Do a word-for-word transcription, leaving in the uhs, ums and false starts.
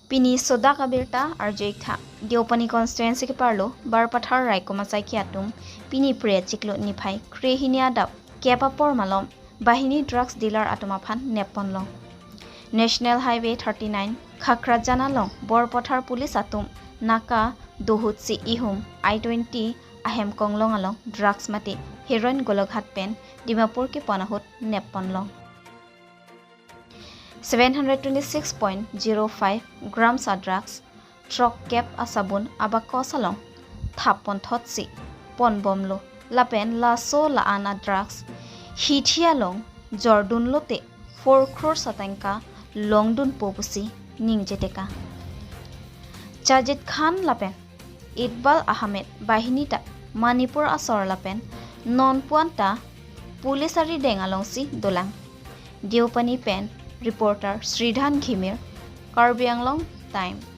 Pini sodak abirta arju-ik tha. Deopani constituency keparlo Barpathar Raikom asaikhi atum pini Phre chiklo niphai kre-hini adap kep apor malom banghini drugs dealer atum aphan neppon long. National Highway thirty-nine Khakrajan along Borpathar police atum naka dohutsi ihum I twenty ahem konglong along drugs mate heroin Golaghat pen Dimapur kepon ahut neppon long. Seven hundred twenty-six point zero five grams a drugs, throk kep asabun abakos along thap ponthotsi ponbomlo. Lapen laso la-an a drugs hithi along jordunlote four crores atangka longdunpo pusi ningje teka. Chajit Khan lapen Iqbal Ahmed banghini ta Manipur asor lapen nonpu-an ta police arideng alongsi dolang. Deopani pen reporter Sridhan Ghimir, Karbi Anglong Times.